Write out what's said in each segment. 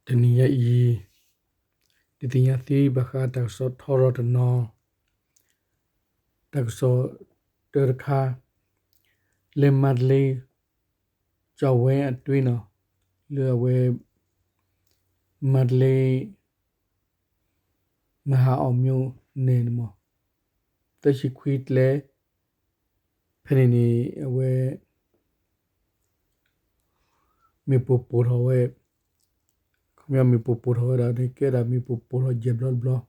တနံၤညါအံၤ ဒုးသ့ၣ်ညါသုဘၣ်ဃးတၢ်ကစီၣ်ထီရီၤတနီၤ, တၢ်ကစီၣ်တၢတခါ လၢမါတလ့ ကၠီဝဲအတွ့နီၤ, လၢအဝဲ မါတလ့ မဟါအီၣ်မျိၣ်န့ၣ်မး သၢဆံခွံကျဲ ဖဲန့ၣ်န့ၣ် အဝဲ မ့ၣ်ပိၢ်ပိၢ်ထီၣ်ဝဲ, ခီပညီမ့ၣ်ပိၢ်ပိၢ်ထီၣ်ဝဲဒၣ်န့ၣ် ကဲဒၣ်မ့ၣ်ပိၢ်ပိၢ်ထီၣ်ယဲၢ်ဘျီတဘျီ,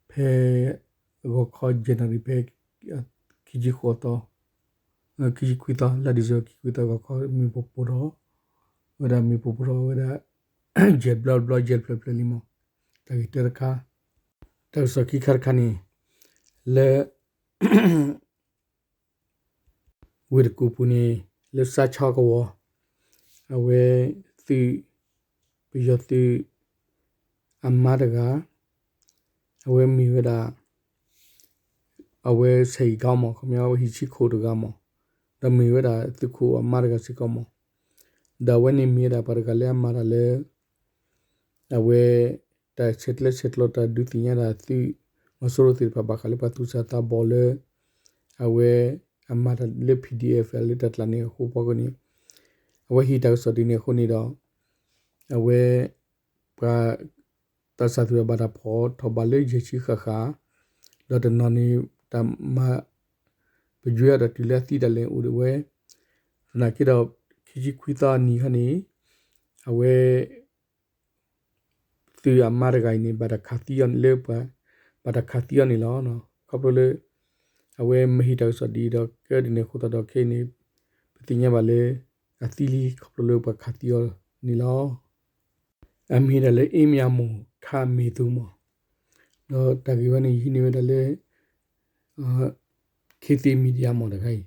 ဖဲ ဂီၤခီယဲၢ်နၣ်ရံၣ် ဖဲ ခံဆံဃိးသီ, ခံဆံခွံသီ လါဒံၣ်စ့ဘၢၣ် ခံဆံခွံသီ ဂီၤခီ မ့ၣ်ပိၢ်ပိၢ်ထီၣ်ဝဲဒၣ် မ့ၣ်ပိၢ်ပိၢ်ထီၣ်ဝဲဒၣ် ယဲၢ်ဘျီတဘျီ ယဲၢ်ဖျၢၣ်ဖျၢၣ်လံမး. တၢ်ဂ့ၢ်တၢတခါ, တၢ်ကစီၣ်ခံခါတခါန့ၣ် လၢ ဝ့ၢ်တကူၣ်ပူၤန့ၣ် လၢစါဆီကဝီၤ အဝဲ သုး ပယီၤသုး အမါတဂၤ အဝဲမ့ၢ်ဝဲဒၣ် အဝဲဆဲးဂံၢ်ခီမး ခီပညီ ဟံၣ်ဆံခိၣ်တဂၤမး, ဒီးမ့ၢ်ဝဲဒၣ်သုးခိၣ်အမါတဂၤစ့ၢ်ကီးမး, ဒီးအဝဲန့ၣ်မ့ၢ်ဝဲဒၣ်ပှၤတဂၤလၢအမၤတၢ်လၢ အဝဲ တၢ်ဆဲးကျၢဆဲးကျိး တၢ်ဒုးသ့ၣ်ညါဒၣ်သုး မီၤစိရိၤသ့ၣ်တဖၣ် ဘၣ်ဃးလၢပှၤသူၣ်စၢ်သးဘီၣ်လၢ အဝဲ အမၤတၢ်လၢ ပီၣ်ဒံၣ်အဲၣ်ဖ် လၢတၢ်ကျးန့ၣ်အဃိ ဖီခိၣ်န့ၣ် အဝဲဟံးတၢ်ကစီၣ်ဒ်န့ၣ်အဃိန့ၣ်ဒီး အဝဲ ပှၤ သးစၢ်သ့ၣ်တဖၣ် ဘၣ်တၢ်ဖီၣ်ထီၣ်ဘၣ်လၢယဲၢ်ဆံဃၣ်ဃၣ်, ဒီးတနီၤန့ၣ် တၢ်မၤ ပယွဲအီၤဒီးတုၤလၢအသံဒၣ်လဲာ်အိၣ်ဝဲ, သနာ်က့ဒီး ခံဆံခွံသီအနံၤခီန့ၣ် အဝဲ သုးအမါတဂၤအံၤန့ၣ် ဘၣ်တၢ်ခးသံအီၤလၢပှၤ ဘၣ်တၢ်ခးသံအီၤန့ၣ်လီၤ. ခီဖျိလၢ အဝဲမ့ၢ်ဟံးတၢ်ကစီၣ်ဒ်အံၤဒီး ကဲဒ်န့ၣ်အဃိသတးဒီးခဲအံၤန့ၣ် ပသ့ၣ်ညါဘၣ်လၢ အသံလံ ခီဖျိလၢပှၤခးသံအီၤန့ၣ်လီၤ. အမ့ၢ်ဒၣ်လၢ အ့မၠၣ်မိၢ်ခါမ့ၢ်သိမး, ဒီးတၢ်ဂ့ၢ်ဝဲန့ၣ် ယဟံးန့ၢ်ဝဲဒၣ်လၢ ခ့သ့ media မးတခါအံၤ,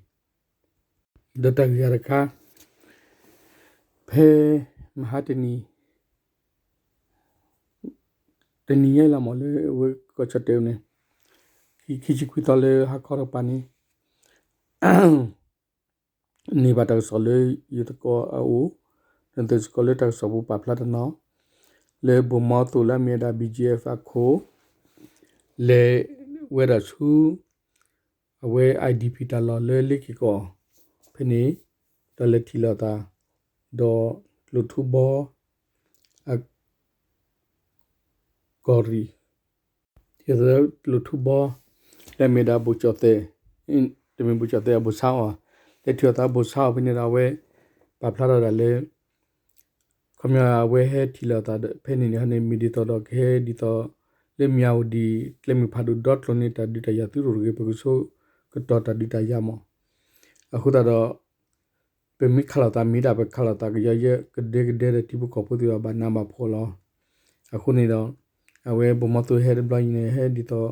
ဒီးတၢ်ဂ့ၢ်အါတခါ ဖဲ မဟါတနံၤ တနံၤညါအံၤလီၤမး လၢအဝဲကီၢ်ဆီၣ်တဲာ်န့ၣ် ခံဆံခွံသီလၢဟါခီတကပၤန့ၣ် န့ၢ်ဘၣ်တၢ်ကစီၣ်လၢယသကိးအအိၣ်, ဒီးသုးစ့ၢ်ကီးလၢတၢ်ကစီၣ်ပူၤပာ်ဖျါတနီၤ လၢဗိုလ်မှူးသိးလၢအမ့ၢ်ဝဲဒၣ် BGF အခိၣ် လဲၤဝဲဒၣ်ဆူ အဝဲ IDP တၢ်လီၢ်လၢလ့ၤက့ၤကီၢ် ဖဲန့ၣ် ဒီးလဲၤထံၣ်လိာ်သး ဒီးကျိၣ်ထူဘီ အ ကီၢ်ရံၣ် ကျိၣ်ထူဘီ လၢအမ့ၢ်ဒၣ်ဘိၣ်ကၠီၣ်သဲး, တမ့ၢ်ဘိၣ်ကၠီၣ်သဲး အဘိၣ်ဆါအီၤ, လဲၤထံၣ်လိာ်သးဘိၣ်ဆါအီၤဖဲန့ၣ်ဒီး အဝဲ ပာ်ဖျါထီၣ်ဒၣ်လၢ ခီပညီအဝဲဟဲထံၣ်လိာ်သးဖဲန့ၣ်န့ၣ် မ့ၢ်ဒ်သိးဒီးကဟဲဒ်သိး လၢမၠၣ်ဝတံၣ် ကျဲမုၢ်ဖးဒိၣ်ဒီကျိၤန့ၣ် တၢ်ဒုးတၢ်ယၤသုးရိၣ်တဂ့ၤ ပကဆိကတီၢ်တၢ်ဒုးတၢ်ယၤမး, အဃိသတးဒီး ပမ့ၢ်ခးလိာ်သးမ့ၢ်ဒၣ် ပခးလိာ်သးကယီယဲၢ်ကဒဲကဒဲဒီး ထံဖိကီၢ်ဖိသ့ၣ်တဖၣ်ဘၣ်နးဘၣ်ဖှီၣ်လီၤ. အဃိန့ၣ်ဒီး အဝဲဗိုလ်မှူးသိးဟဲတဘျီအံၤန့ၣ် ဟဲဒ်သိး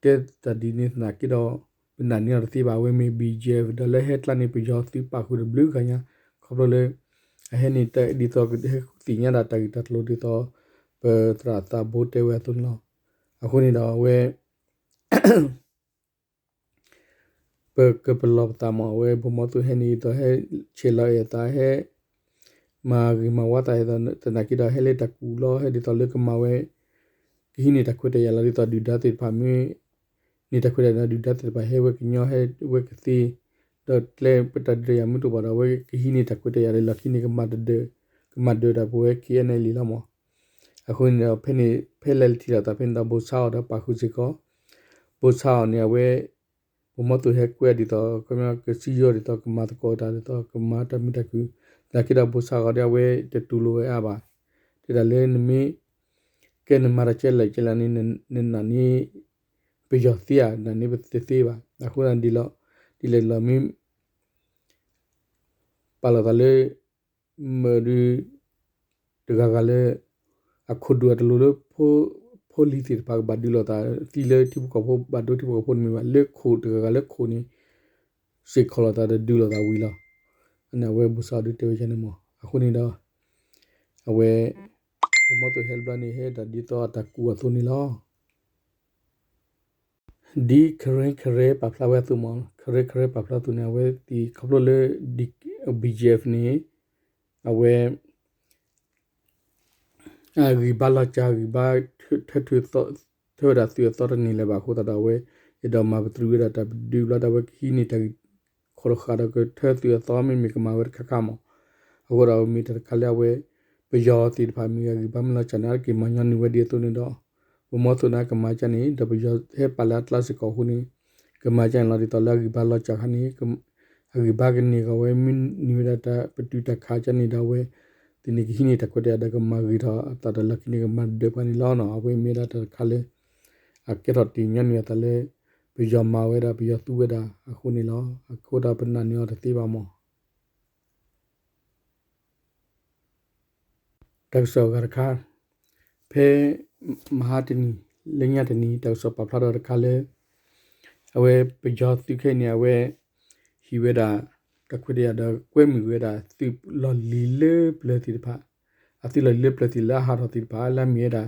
ကတဲတၢ်ဒ်န့ၣ်သနာ်က့ဒီး ပနာ်န့ၢ်အီၤတသ့ဘၣ်. အဝဲမ့ၢ် BGF ဒီးလၢဟဲကျါန့ၣ် ပယီၤသုးပာ်ဃုာ်တဘျုးဂၤညါ ခီဖျိလၢ အဟဲန့ၣ်ဒ်သိးကဟဲဃုသ့ၣ်ညါဒၣ် တၢ်ဂ့ၢ်တၢ်ကျိၤဒ်သိး ပသရၣ်သးဘိတဲဝဲအသိးန့ၣ်လီၤ. အဃိန့ၣ်ဒီးအဝဲ ပကပလီၢ်ပသးမး အဝဲ ဗိုလ်မှူးသိးဟဲန့ၣ်ဒ်သိး ဟဲဆဲးလီၤအဲၣ်အသး ဟဲ မၤဂ့ၤမၤဝါသး သနာ်က့ဒီး ဟဲလၢတၢ်ကူၣ်လီၤ ဟဲဒ်သိးလၢကမၤဝဲ ကဟံးန့ၢ်တၢ်ခွဲးတၢ်ယာ်လီၤ. ဒ်သိးဒုၣ်ဒါသ့ၣ်တဖၣ် မ့ၢ်န့ၢ်တၢ်ခွဲးတၢ်ယာ်ဒီး ဒုၣ်ဒါသ့ၣ်တဖၣ် ဟဲဝဲကညီ ဟဲဝဲကသ့ ဒီးကျဲပတၢ်ဒုးတၢ်ယၤမ့ၢ်တအိၣ်ဘၣ်ဒီး အဝဲကဟံးန့ၢ်တၢ်ခွဲးတၢ်ယာ်ဒီး လီၢ်ခံန့ၣ် ကမၤဒၢး ကမၤဒၢးတၢ်ပဝဲ KNLA လီၤမး. အဃိန့ၣ်ဒီး ဖဲန့ၣ် ဖဲလဲၤထံၣ်လိာ်သးဖဲန့ၣ်ဒီး ဘိၣ်ဆါအီၤဒီးပာ်ဃုာ်စ့ၢ်ကီး ဘိၣ်ဆါအီၤန့ၣ် အဝဲ ဗိုလ်မှူးသိးဟဲကွဲးဒ်သိး ခီပညီ ကစံယိၤဒ်သိး ကမၤသကိးတၢ်ဒ်သိး ကမၤတၢ်မုာ်တၢ်ခုၣ် သနာ်က့ဒီး ဘိၣ်ဆါအီၤဒီး အဝဲတတူၢ်လိာ်ဝဲအါဘၣ်. တဲဒၣ်လၢနမ့ၢ် ကဲနမၤတၢ်ကဲလဲၣ်ကဲလဲၣ်န့ၣ် နနာ်န့ၢ် ပယီၤသ့ဧါ နာ်န့ၢ်ပတသ့ဘၣ်. အဃိဒ်လဲၣ်ဒ်လဲၣ် မ့ၢ် ပာ်လီၤသးလၢ မ့ၢ်ဒုး တဂၤဂၤလၢ အခိၣ်ဒူၣ်အတလိၤလၢ ဖိလံၤသ့ၣ်တဖၣ်ကဘၣ်ဒုးလိာ်သး သံလၢထံဖိကီၢ်ဖိ ဘၣ်ဒိထံဖိကီၢ်ဖိတမ့ၢ်ဘၣ် လၢခိၣ်တဂၤဂၤလၢခိၣ်န့ၣ် စ့ၢ်ကီးလိာ်သးဒီးဒုးလိာ်သးဝံၤလီၤ. အန့ၣ်အဝဲဘိၣ်ဆါအီၤဒုးတဲဝဲဒ်န့ၣ်မး. အဃိန့ၣ်ဒီး အဝဲ ဗိုလ်မှူးသိးဟဲတဘျီန့ၣ် ဟဲဒၣ်ဒ်သိးအတၢ်ကူၣ်အသိးန့ၣ်လီၤ. ဒ်ခရဲခရဲပာ်ဖျါဝဲအသိးမး ခရဲခရဲပာ်ဖျါအသိးန့ၣ် အဝဲသ့ၣ်ခီဖျိလၢ BGF န့ၣ် အဝဲ ဒ် အဂံၢ်ဘါလီၤစှၤ ဂံၢ်ဘါထၢ ထၢဝဲဒၣ်သုးအသီတန့ၢ်လၢၤဘၣ်အဃိသတးဒီး အဝဲအဲၣ်ဒိးမၤပတြၢၤဝဲဒၣ်တၢ်ပဒုးဘျီဒီး အဝဲကဟံးန့ၢ်တၢ်ဂ့ၢ်ခိၣ်တဃာ်ဒီးကထၢသုးအသီ မ့မ့ၢ်ကမၤဝဲတခါခါမး. အဃိဒီးမ့ၢ်တၢ်တခါလၢအဝဲ ပယီၤသ့ၣ်တဖၣ်မ့ၢ်ဂ့ၤ ဂံၢ်ဘါမ့ၢ်လီၤစှၤန့ၣ် အါတက့ၢ်မၤညီနုၢ်ဝဲဒ်အသိးန့ၣ်ဒီး ပမီသိးန့ၣ်ကမၤကန့ၣ် ဒီးပယီၤဟဲပာ်လၢအကျါစ့ၢ်ကီးအဃိန့ၣ် ကမၤကန့ၣ်လီၤ. ဒ်သိးလၢအဂံၢ်ဘါလီၤစှၤခါန့ၣ် အဂံၢ်ဘါကန့ၢ်ကီးဝဲ မ့ၢ်န့ၢ်ဝဲဒၣ်တၢ်ပတုာ်တၢ်ခးကန့ၣ်ဒီး အဝဲသ့ၣ်န့ၣ်ကဟံးန့ၢ်တၢ်ခွဲးတၢ်ယာ်ဒီး ကမၤဂ့ၤထီၣ်အသးဒီးလီၢ်ခံန့ၣ် ကမၤဒၢးပှၤန့ၣ်လီၤ. အဝဲမ့ၢ်ဝဲဒၣ်တၢ်တခါလၢ အကဲထီၣ်တ့ၢ်ညီနုၢ်အသးလၢ ပယီၤမၤဝဲဒၣ် ပယီၤသူဝဲဒၣ်အဃိန့ၣ်လီၤ. အဃိဒီးပနာ်န့ၢ်အီၤတသ့ဘၣ်မး. တၢ်ကစီၣ်အဂၤတခါ, ဖဲမဟါတနံၤ လၢညါတနံၤ တၢ်ကစီၣ်ပာ်ဖျါထီၣ်တခါလၢ အဝဲပယီၤသုးခဲအံၤန့ၣ် အဝဲဟံးဝဲဒၣ် တၢ်ခွဲးတၢ်ယာ်ဒီးကွဲမုာ်ဝဲဒၣ် သုးလီၢ်လံၤလၢပျၢၤသ့ၣ်တဖၣ်, အသုးလီၢ်လံၤလၢပျၢၤသ့ၣ်လၢအဟးထီၣ်သ့ၣ်တဖၣ် လၢအမ့ၢ်ဝဲဒၣ်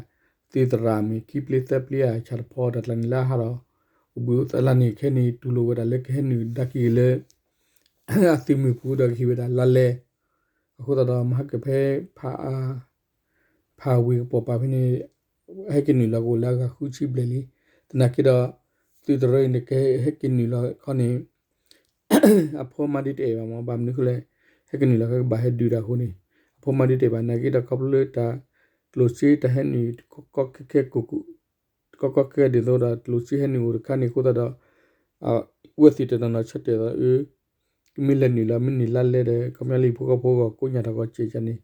သုးသရၣ်မ့ၢ်ခံပျ့သၢပျ့ အဆၣ်တဖီတၢ်ကျါန့ၣ် လၢအဟးထီၣ် အိၣ်ဘှံးအိၣ်သါလၢန့ၣ် ခဲအံၤန့ၣ် တူၢ်လိာ်ဝဲဒၣ်လၢကဟဲနုာ်ဒါက့ၤလၢ အသုးမုၢ်ပူၤဒီးကဟံးဝဲဒၣ်လါလဲ, အဃိသတးဒီး မဟါကဖဲ ဖးဝ့ၤကပီၤပၤဖဲန့ၣ် ဟဲက့ၤနုာ်လီၤကအိၣ်လၢအဂၤဃုဆံဘျဲၣ်လံ. သနာ်က့ဒီး သုးတရၢအံၤန့ၣ် ကဟဲက့ၤနုာ်လီၤခီန့ၣ် အဖိမါဒုးတအဲၣ်ဘၣ်မး, ဘၣ်မနုၤဃိလဲၣ်, ဟဲက့ၤနုာ်လီၤကဘၣ်ဟဲဒုးတၢ်အဃိန့ၣ် အဖိမါဒုးတအဲၣ်ဘၣ်. သနာ်က့ဒီး ခီဖျိလၢတၢ်ကျိၣ်စ့တၢ်ဟဲနုာ် ကီကီခဲခဲ ကီကီခဲခဲဒ်သိးဒီး ကျိၣ်စ့ဟဲနုာ်အိၣ်တခါန့ၣ်အဃိသတးဒီး အဝဲသ့ၣ်တနီၤနီၤဆၢတဲာ်ဒီး အၢ မ့ၢ်လဲၤနုာ်လီၤ မ့ၢ်နုာ်လါလဲဒီး ခီပညီလၢဟံၣ်ဖိဃီဖိအဂီၢ် ကိးညါထီၣ်ကီးစဲးကန့ၣ်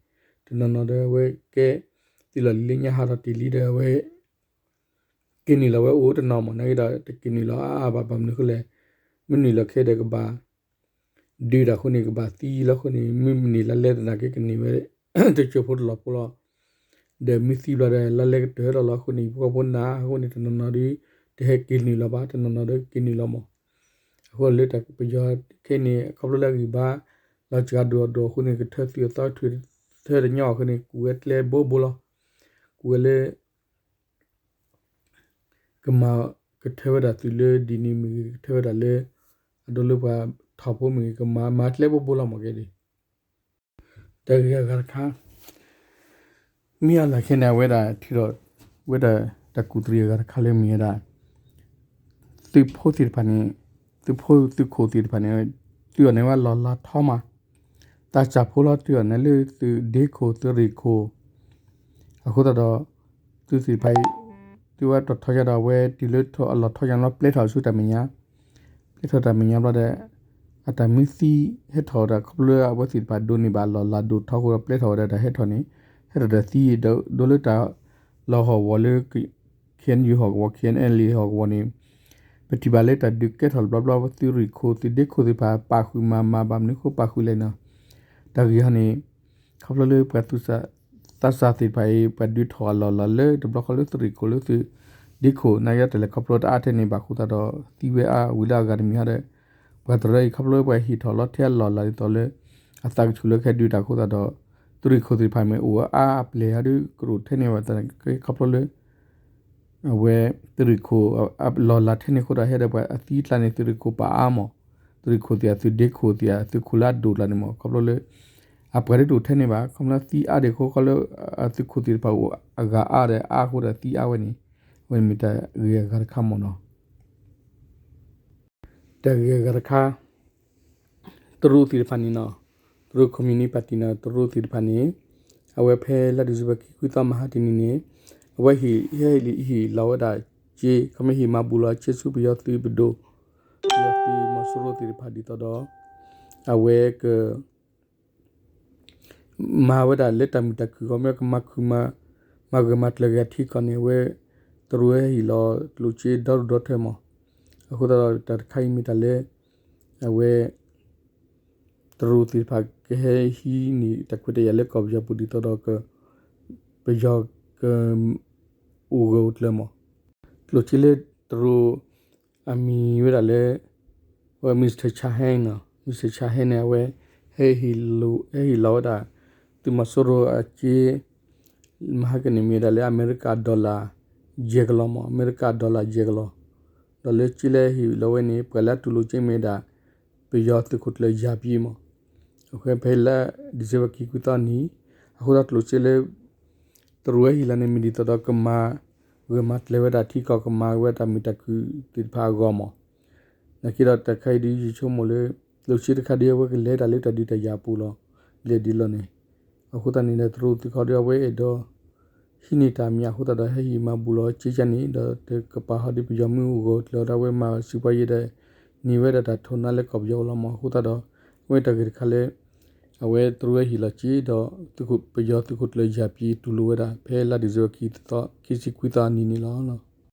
တနီၤနီၤဒီး အဝဲကဲ သုးလီၢ်လံၤလၢညါဟးထီၣ်တ့ၢ်လံဒီး အဝဲ က့ၤနုာ်လီၤဝဲအိၣ်တနီၤမး, သနာ်က့ဒီး တက့ၤနုာ်လီၤအါအါဘၣ်. ဘၣ်မနုၤဃိလဲၣ်, မ့ၢ်နုာ်လီၤခဲဒီးကဘၣ် ဒုးတၢ်အဃိန့ၣ် ကဘၣ်သံလီၤအဃိန့ၣ် မ့ၢ်မနုၤလါလဲသနာ်က့ ကန့ၢ်ဝဲ တစိၢ်ဖိတလီၢ်ဖိလီၤ. ဒီးမ့ၢ်သံဘျီဒီး လါလဲကတၢၢ်ထီၣ်လီၤအဃိန့ၣ် ဟံၣ်ဖိဃီဖိနာ်အဃိန့ၣ် တနီၤနီၤဒီး တဟဲက့ၤနုာ်လီၤဘၣ်, တနီၤနီၤဒီးက့ၤနုာ်လီၤမး. အဃိလၢတၢ်ပယီၤခဲအံၤန့ၣ် ခီဖျိလၢအဂံၢ်ဘါ လီၤစှၤဒိၣ်ဒိၣ်အဃိန့ၣ် ကထၢသုးအသီ ထၢတညီအဃိန့ၣ် ကူၣ်ဝဲကျဲဘိဘိလီၤ. ကူၣ်ဝဲလၢ ကမၤ ကထၢဝဲဒၣ်သုးလၢဒ်န့ၣ်မ့ၢ်ဂ့ၤ ကထၢဝဲဒၣ်လၢ အဒိလၢပှၤထီၣ်ဖိမ့ၢ်ဂ့ၤ ကမၤ မၤကျဲဘိဘိလီၤမးကဲဒ် တၢ်ဂ့ၢ်အဂၤတခါ မ့ၢ်အလၢခဲန့ၣ် အဝဲဒၣ်ထုးထီၣ်ဝဲဒၣ် တၢ်ကူၣ်သရံးအဂၤတခါလၢမ့ၢ်ဝဲဒၣ် သုးဖိသ့ၣ်တဖၣ်န့ၣ် သုးဖိသုးခိၣ်သ့ၣ်တဖၣ်န့ၣ် သုးအီၤန့ၣ်ဝဲလီၢ်လၤထီမး တၢ်စၢ်ဖိလီၤ သုးအီၤန့ၣ်လၢသုးဒ့ခိၣ် သုးရ့ၣ်ခိၣ် အဃိသတးဒီး သုးသ့ၣ်တဖၣ်အံၤ သုဝဲတထီယါဒီး အဝဲတုၤလၢအလီၢ်ထီယါန့ၣ် ပျဲထီၣ်ဆူတၢ်မဲာ်ညါ ပျဲထီၣ်တၢ်မဲာ်ညါဘျီဒီး အတၢ်မ့ၢ်သံဟဲထီၣ်ဒီး ခီဖျိလၢအဝဲသ့ၣ်တဖၣ်ဒိးန့ၢ်ဘၣ်အလီၢ်လၤဒိၣ်ထီအဃိဒီး ပျဲထီၣ်ဝဲဒၣ်တၢ်ဟဲထီၣ်န့ၣ် ဟဲထီၣ်ဒီးသံဒီး ဒိလၢတၢ်လီၢ်ဟီၣ်ကဝီၤလၢ ခ့ၣ်အဲၣ်ယူၣ်ဟီၣ်ကဝီၤ ခ့ၣ်အဲၣ်အဲလ်အ့ၣ်ဟီၣ်ကဝီၤန့ၣ် ပထံၣ်ဘၣ်လၢတၢ်ဒုးကဲထီၣ်တဘျီဘျီ သုးရ့ၣ်ခိၣ် သုးဒ့ခိၣ်သ့ၣ်တဖၣ် ပာ်ဃုာ်မၤမၤ ဘၣ်မနုၤဃိပာ်ဃုာ်လဲၣ်န့ၣ် တၢ်ဂ့ၢ်ဟီန့ၣ် ခီဖျိလၢပှၤသူၣ်စၢ်သးစၢ်သ့ၣ်တဖၣ်အံၤ ပှၤဒုးထီၣ်အလီၢ်လၤလၢတဘျီဃီလၢသုးရ့ၣ်ခိၣ်လၢသုးဒ့ခိၣ် နာ်က့တၢ်လဲၤခီဖျိတအါထဲန့ၣ်ဘၣ်အဃိသတးဒီး သံဝဲအါဝံၤလၢအဂၤတမံၤဟီဒီး ပှၤတရၢအံၤ ခီဖျိပှၤဟ့ၣ်ထီၣ်လီၤထဲအလီၢ်လၤဒ်သိးလၢ အသးကဆူၣ်လၢကဟဲဒုးတၢ်အဃိသတးဒီး သုးရ့ၣ်ခိၣ်သ့ၣ်တဖၣ်မ့ၢ်အိၣ်အါအပျဲၢ်ဟီဒီး ကရူၢ်ထဲန့ၣ်ဘၣ် ခီဖျိလၢ အဝဲ သုးရ့ၣ်ခိၣ် အလီၢ်လၤထဲန့ၣ်အဃိဒီး ဟဲဒီးပှၤအသံအကျါန့ၣ် သုးရ့ၣ်ခိၣ်ပာ်အါမး, သုးရ့ၣ်ခိၣ်သ့ၣ် သုးဒ့ခိၣ်သ့ၣ် သုးခိၣ်လၢအဒိၣ်ကျါန့ၣ်မး ခီဖျိလၢ အပှၤတဒိၣ်ထဲန့ၣ်ဘၣ် ခီဖျိသံအါဒံးအဃိ ခီလၢ သုးခိၣ်သ့ၣ်တဖၣ်အိၣ်အဂၤအါဒီးအါအဃိဒီးသံအါဝဲန့ၣ် အဝဲန့ၣ်မ့ၢ်တၢ်ဂ့ၢ်အဂၤတခါမးနီၤ. တၢ်ဂ့ၢ်အဂၤတခါ တရူးသ့ၣ်တဖၣ်န့ၣ်နီၤ, တရူး communist party နီၤ, တရူးသ့ၣ်တဖၣ်န့ၣ် အဝဲဖဲလါ December ခံဆံခွံသီမဟါတနံၤန့ၣ် အဝဲဟ့ၣ် ဟ့ၣ်လီၤဝဲဒၣ်စ့ ခီမ့ၢ်ဟ့ၣ်မၤဘူၣ်လီၤစ့ဆူပယီၤသုးပဒိၣ် ပယီၤသုးမီၤစိရိၤသ့ၣ်တဖၣ်ဒ်သိးဒီး အဝဲက မၤဝဲဒၣ်လၢတၢ်မုာ်တၢ်ခုၣ် ခီမ့ၢ်ကမၤခုၣ်မၤ မၤဂၢၢ်မၤကျၢၤက့ၤအထံကီၢ်န့ၣ် အဝဲ တရူးဟဲဟ့ၣ်လီၤကျိၣ်စ့ဒီဒူၣ်ဒီထၢမး. အဃိသတးဒီးတၢ်တခါအံၤမ့ၢ်တၢ်လၢ အဝဲ တရူးသ့ၣ်တဖၣ်ကဟဲဟံးန့ၢ်တၢ်ခွဲးတၢ်ယာ်လၢကီၢ်ပယီၤပူၤဒ်သိးဒီး ပယီၤက အိၣ်ဂၢၢ်အိၣ်ကျၢၤမး. ကျိၣ်စ့လၢတရူး အမံၤဝဲဒၣ်လၢ အဝဲ Mr Chang Heng နီၤ, Mr Chang Heng န့ၣ် အဝဲ ဟဲဟ့ၣ်လီၤဝဲဒၣ် သုးမီၤစိရိၤအစ့ မဟါကန့ၣ်မ့ၢ်ဝဲဒၣ်လၢအမဲရကၤ dollar ယဲၢ်ကလီၤမး, အမဲရကၤ dollar ယဲၢ်ကလီၤ, ဒီးလၢစ့လၢဟ့ၣ်လီၤဝဲန့ၣ် ပှၤလၢအတူၢ်လိာ်စ့မ့ၢ်ဝဲဒၣ် ပယီၤသုးခိၣ်ကျၢၢ်ယၤပံမး. အဃိဖဲလါ December ခံဆံခွံသီနံၤ အဃိသတးကျိၣ်စ့လၢ တရူးဝဲဟ့ၣ်လီၤန့ၣ် မ့ၢ်ဒ်သိးဒီးကမၤဂၢၢ်မၤကျၢၤဝဲဒၣ်ထံကီၢ် ကမၤဝဲတၢ်မုာ်တၢ်ခုၣ်သ့ၣ်တဖၣ်အဂီၢ်မး. နာ်က့ဒီးတၢ်တခါအံၤဒီး ယဆိကမိၣ်လၢ လီၢ်ဆ့တခါဒီးအဝဲကလဲၤတၢ်လၢတၢ်ဒုးတၢ်ယၤအပူၤလီၤ. လဲၤဒ်လီၤန့ၣ် အဃိသတးန့ၣ်ဒီး တရူးသုးခီဒီးအဝဲအဲၣ်ဒိး ဟံးန့ၢ်တၢ်မံၤအဃိသတးဒီး ဟဲဟ့ၣ်မၤဘူၣ်လီၤစ့ကန့ၣ် ဒီးတကပၤဟီဒီးပယီၤမ့ၢ်အိၣ်ဂီၤကျၢၤဒီး အဝဲမၤစံးပှၤယဲဒီး န့ၢ်ဝဲဒၣ်တၢ်ထိးနါလၢကီၢ်ပယီၤလီၤမး. အဃိသတးဒီး အဝဲတၢ်ဂ့ၢ်တခါလၢ အဝဲတရူးဝဲဟ့ၣ်လီၤစ့ဒီး ပယီၤသုးခိၣ်ကျၢၢ်ယၢ်ပံၤ တူၢ်လိာ်ဝဲဒၣ် ဖဲလါဒံၣ်စ့ဘၢၣ် ခံဆံခွံသီအနံၤန့ၣ်လီၤ.